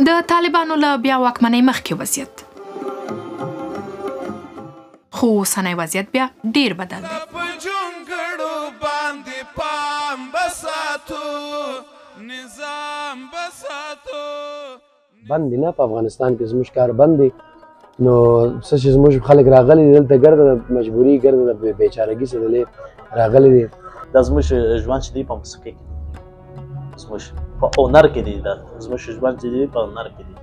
د طالبانو له بیا واکمنۍ مخکې وضعیت، خو اوسنی وضعیت بیا ډیر بدل دی. بند دی نه په افغانستان کې زموږ کار بند دی، نو څه چې زموږ خلک راغلي دي دلته ګرده د مجبوري، ګرده د بیچارګي څه دلې راغلي دي. دا زموږ ژوند چې دی په موسیقي کې دی، زموږ په هنر کې دی، دا زموږ ژوند چې دی په هنر کې دی.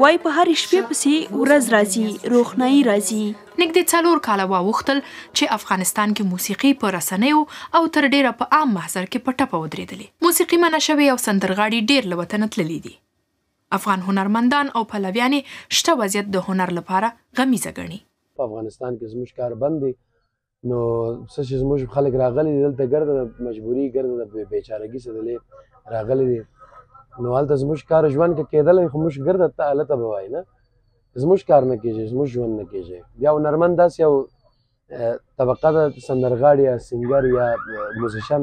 وایي په هرې شپې پسې ورځ راځي، روښنايي راځي. نږدې 4 کاله واوښتل چې افغانستان کې موسیقي په رسنیو او تر ډېره په عام محضر کې په ټپه ودرېدلې. موسیقي منع شوې او سندرغاړي ډېر له وطنه تللي دي. افغان هنرمندان او پلویان یې شته وضعیت د هنر لپاره غمیزه ګڼي. په افغانستان کې زموږ کار بند دی، نو څه چې زموږ خلک راغلي دي دلته ګرده د مجبوري، ګرده د بیچارګي څه دلې راغلي دي، نو هلته زموږ کار ژوند که کېدلی خو موږ ګرده ته هلته به وایي نه زموږ کار نه کېږي، زموږ ژوند نه کېږي. بیا هنرمند داسې یو طبقه ده، سندرغاړي یا singer یا musician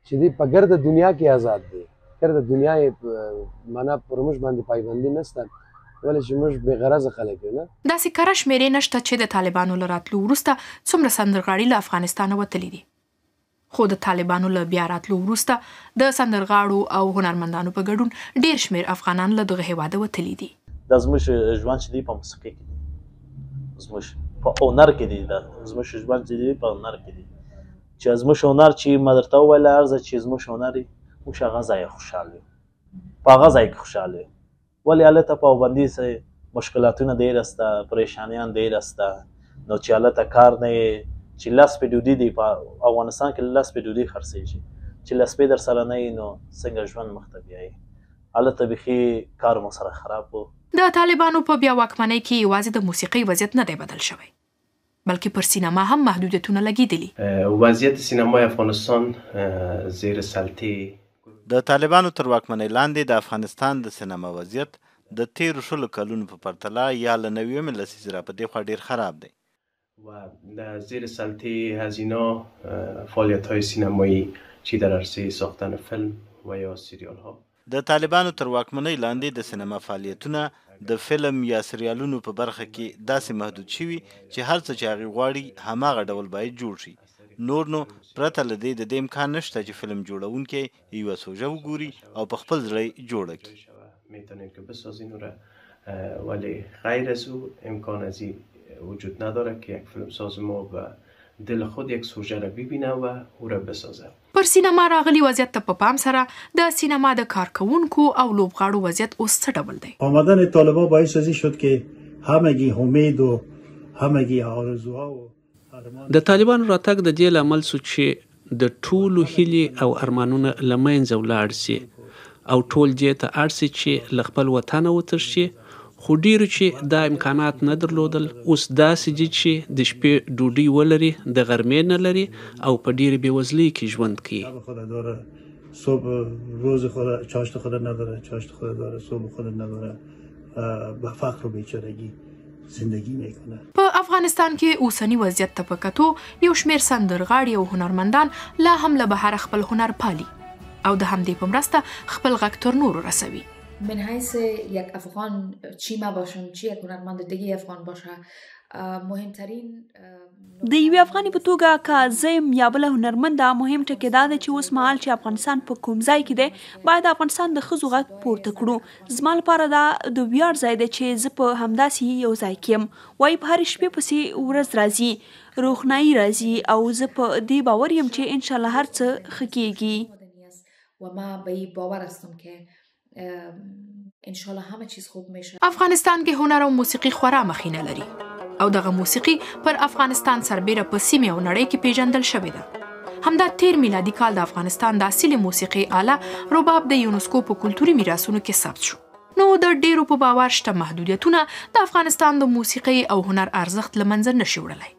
چې دی په ګرده دنیا کې آزاد دی، ګرده دنیا یې معنا پر موږ باندې پایبندي نشته، ولې چې موږ بې غرضه خلک یو نه. داسې کره شمېرې نشته چې د طالبانو له راتلو وروسته څومره سندرغاړي له افغانستانه وتلي دي، خو د طالبانو له بیا راتلو وروسته د سندرغاړو او هنرمندانو په ګډون ډېر شمېر افغانان له دغه هېواده وتلي دي. دا زموږ ژوند چې دی په موسیقي کې دی، زموږ په هنر کې دی، دا زموږ ژوند چې دی په هنر کې دی، چې زموږ هنر چې ما درته وویل هر ځای چې زموږ هنر دی موږ هغه ځای خوشحال یو، په هغه ځای کې خوشحال یو. ولې هلته پابندي سه مشکلاتونه ډېر سته، پریشانیان ډېر سته، نو چې هلته کار نه یې چې لس پې ډوډۍ دی، په افغانستان کې لس پې ډوډۍ خرڅېږي، چې لس پې در سره نه یې نو څنګه ژوند مخته بیایي؟ هلته بیخي کار مو سره خراب و. د طالبانو په بیا واکمنۍ کې یوازې د موسیقۍ وضعیت نه دی بدل شوی، بلکې پر سینما هم محدودیتونه لګېدلي. وضعیت سینمای افغانستان زیر سلطې د طالبانو تر واکمنۍ لاندې د افغانستان د سینما وضعیت د تېرو 20 کلونو په پرتله یا له 90مې لسیزې را په دې خوا ډېر خراب دی. و زیر سلطې از اینا فعالیت‌های سینمایی چی در عرصه ساختن فیلم و یا سریال ها. د طالبانو تر واکمنۍ لاندې د سینما فعالیتونه د فلم یا سریالونو په برخه کې داسې محدود شوي چې هر څه چې هغوی غواړي هماغه ډول باید جوړ شي. نور نو پرته له دې د دې امکان نشته چې فلم جوړونکی یوه سوژه وګوري او په خپل زړه یې جوړه کړي. ولی غیر از او امکان از این وجود نداره که یک فیلمساز ما به دل خود یک سوژه را ببینه و او را بسازه. پر سینما راغلي وضعیت ته په پام سره د سینما د کارکوونکو او لوبغاړو وضعیت اوس څه ډول دی؟ آمدن طالبان باعث از این شد که همگی امید و همگی آرزوها و د طالبانو راتګ د دې لامل شو چې د ټولو هیلې او ارمانونه له منځه ولاړ شي او ټول دې ته اړ شي چې له خپل وطنه وتښتي، خو ډېرو چې دا امکانات نه درلودل اوس داسې دي چې د شپې ډوډۍ ولري، د غرمې نه لري او په ډېرې بېوزلۍ کې ژوند کوي. صبح روز خود چاشت خود نداره، چاشت خود داره، صبح خود نداره، به فقر و بیچارگی زندگی میکنه. په افغانستان کې اوسني وضعیت ته په کتو یو شمېر سندرغاړي او هنرمندان لا هم له بهره خپل هنر پالي او د همدې په مرسته خپل غږ تر نورو رسوي. من حیث یک افغان چی ما باشم چی یک هنرمند دیگه افغان باشه مهمترین د یوې افغانې په توګه که زه یم یا بله هنرمنده، مهم ټکی دا دی چې اوس مهال چې افغانستان په کوم ځای کې دی باید افغانستان د ښځو غږ پورته کړو. زما لپاره دا د ویاړ ځای دی چې زه په همداسې یو ځای کې یم. وایي په هرې شپې پسې ورځ راځي، روښنايي راځي او زه په دې باور یم چې انشاءالله هر څه ښه کیږي. و ما به این باور هستم که انشالله همه چیز خوب میشه. افغانستان کې هنر او موسیقي خورا مخینه لري او دغه موسیقي پر افغانستان سربېره په سیمې او نړۍ کې پیژندل شوې ده. همدا تیر میلادي کال د افغانستان د اصیلې موسیقي آله رباب د یونسکو په کلتوري میراثونو کې ثبت شو. نو د ډېرو په باور شته محدودیتونه د افغانستان د موسیقۍ او هنر ارزښت له منځه نشي وړلی.